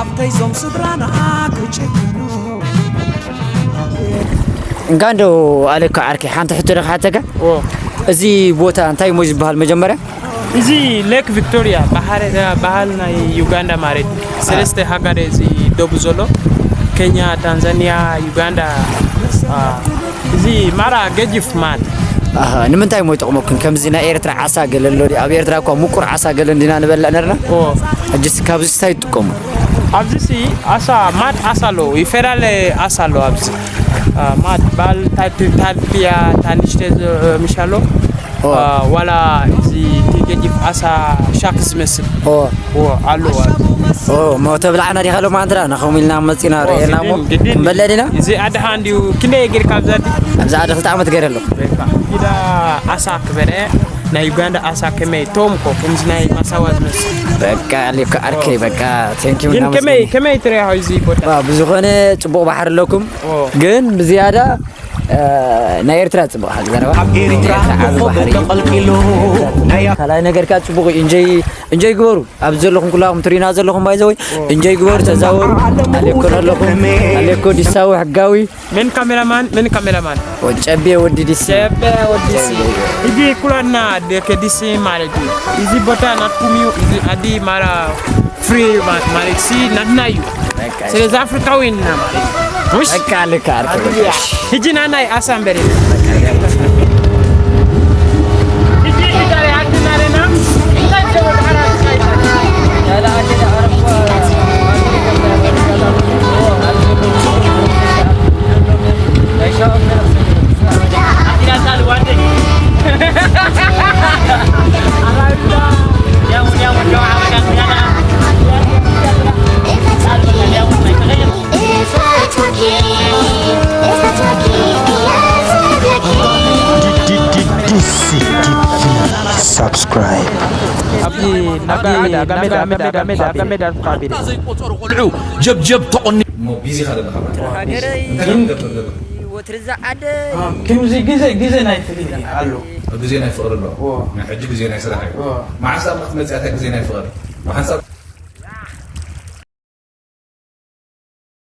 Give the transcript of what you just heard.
ኣብተይዞም ስድራና ክጭክኑ እንካ እንዶ ኣለካ ዓርከይ ሓንቲ ሕቶ ዶ ክሓተካ? እዚ ቦታ እንታይ እሞ ዝበሃል መጀመርያ? እዚ ሌክ ቪክቶሪያ ባህር ባህል ናይ ዩጋንዳ ማለት ሰለስተ ሃገር እዚ ደቡ ዘሎ ኬንያ፣ ታንዛኒያ፣ ዩጋንዳ። እዚ ማራ ገጅፍ ማት ኣሃ ንምንታይ እሞ ይጠቕመኩም? ከምዚ ናይ ኤርትራ ዓሳ ገለ ኣሎ ድዩ? ኣብ ኤርትራ እኳ ምቁር ዓሳ ገለ እንዲና ንበልዕ ነርና። ሕጅስ ካብዚ ስታይ ትጥቀሙ? ኣብዚ ሲ ኣሳ ማት ኣሳ ኣሎ ይፈላለ ኣሳ ኣሎ ኣብዚ ማት ባል ታልፒያ ታንሽተ ምሻሎ ዋላ እዚ ገጅፍ ኣሳ ሻክ ዝመስል ኣሎ። እሞ ተብላዕና ዲኻ ሎም ኣንትራ ንኸም ኢልና መፂና ርኤና እሞ ክንበለ ዲና። እዚ ኣድሓ እንዲዩ ክንደይ እግር ካብዛ ኣብዚ ዓዲ ክልተ ዓመት ገይረ ኣለኹ። ኢዳ ኣሳ ክበልዐ ናይ ዩጋንዳ ኣሳ ከመይ ቶም ኮ ከምዚ ናይ ማሳዋ ዝመስል በቃ ሌኮ ዓርከይ በቃ ቴንኪዩ ግን ከመይ እናመስገን ከመይ ትሪኦ እዚ ቦታ ብዝኾነ ፅቡቕ ባሕሪ ኣለኩም ግን ብዝያዳ ናይ ኤርትራ ፅቡቕ ሓቂ ዘረባ ኣብ ኤርትራ ዓቢ ኮኾብ ባሕሪ እዩ። ተቐልቂሉ ናይ ካልኣይ ነገር ከዓ ፅቡቕ እዩ እንጀይ እንጀይ ግበሩ ኣብዚ ዘለኹም ኩላኹም ትሪና ዘለኹም ባይዘወይ እንጀይ ግበሩ ተዛወሩ ኣለኮ ኣለኹም ኣለኮ ዲሳዊ ሕጋዊ ምን ካሜራማን ምን ካሜራማን ወጨቤ ወዲ ዲሲ ጨበ ወዲሲ እዚ ኩላና ደከ ዲሲ ማለት እዩ። እዚ ቦታ ናትኩም እዩ። እዚ ኣዲ ማራ ፍሪ ማለት ሲ ናትና እዩ። ስለዚ ኣፍሪካዊ ኢና ማለት እዩ። ውሽ በቃ ልክ ኣርክ ሕጂ ናናይ ኣሳምበሪ Subscribe. ጀብጀብ ተቆኒ እሞ ቢዚ ኢኻ ዘለኻ ማለት እዩ። እንታይ ከም ትገብር ዘለኻ? ወትሪ ዝዓደ ከምዚ ግዜ ግዜ ናይ ፍልይ ኣሎ። ግዜ ናይ ፍቕሪ ኣሎ። ናይ ሕጂ ግዜ ናይ ስራሕ እዩ። መዓስ ኣብ ክትመጽእ እታ ግዜ ናይ ፍቕሪ? ብሓንሳብ